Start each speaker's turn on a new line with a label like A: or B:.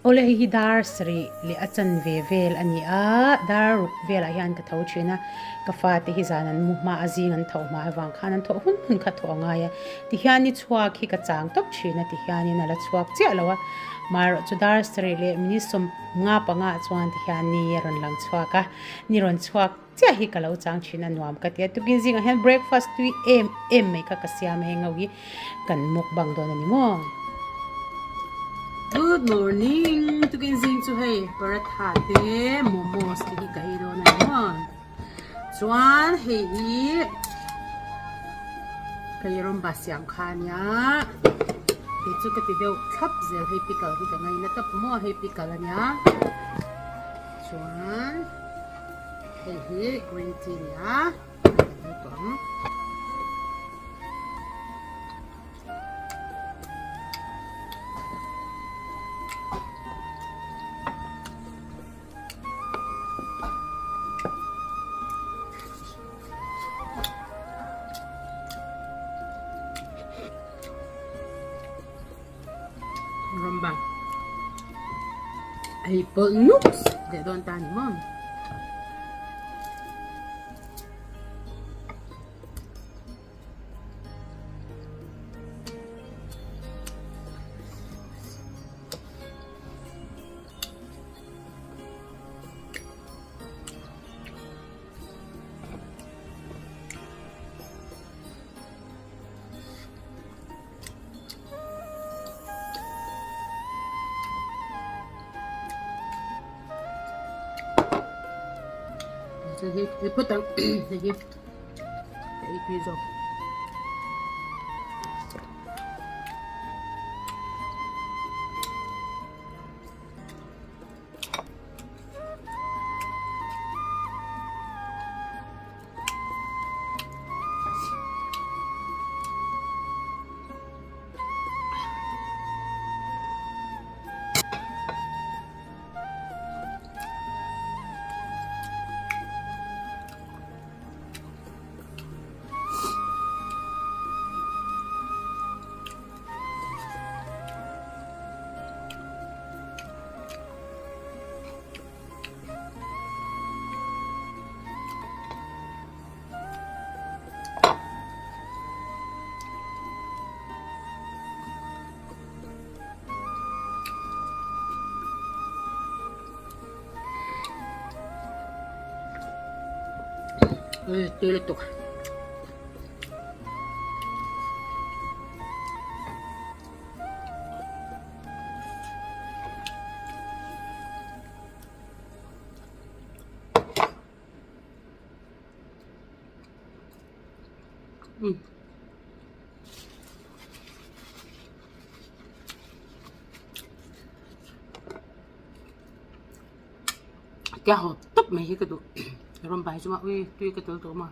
A: Awle hei hi dar sarih leh a chanve vel a ni a, dar ruk velah hian ka tho thin a, ka fate hi zan an mu hma a zing an tho hma avang khan an thawh hun hun kha thawh a ngai a, tihian ni chhuak hi ka chang tawp thin a tihianin a la chhuak chiah lo a, marawh chu dar sarih leh minute sawmnga panga ah chuan tihian ni a rawn lang chhuak a, ni rawn chhuak chiah hi ka lo chang thin a nuam ka ti a, tukin zingah hian breakfast tui em em mai kha ka siam a heng ho hi kan mukbang dawn a ni maw. Good morning tukin zing chu hei paratha te momos te hi ka ei dawn a ni maw chuan hei hi ka rawng siam kha a nia kei chu ka ti deuh thlap zel hei pickle hi ka ngaina tawp maw hei pickle a nia chuan. Hei hi green tea a ni a, kan ei tawh ang. Rawmba ei pawlh nuk leh dawn ta ni maw. Hei hi phawt ang hei hi ka ei tui zawk. Tui lutuk. Tia haw tawp mai hi ka duh rawng bai chu ui tui ka tel tawh maw.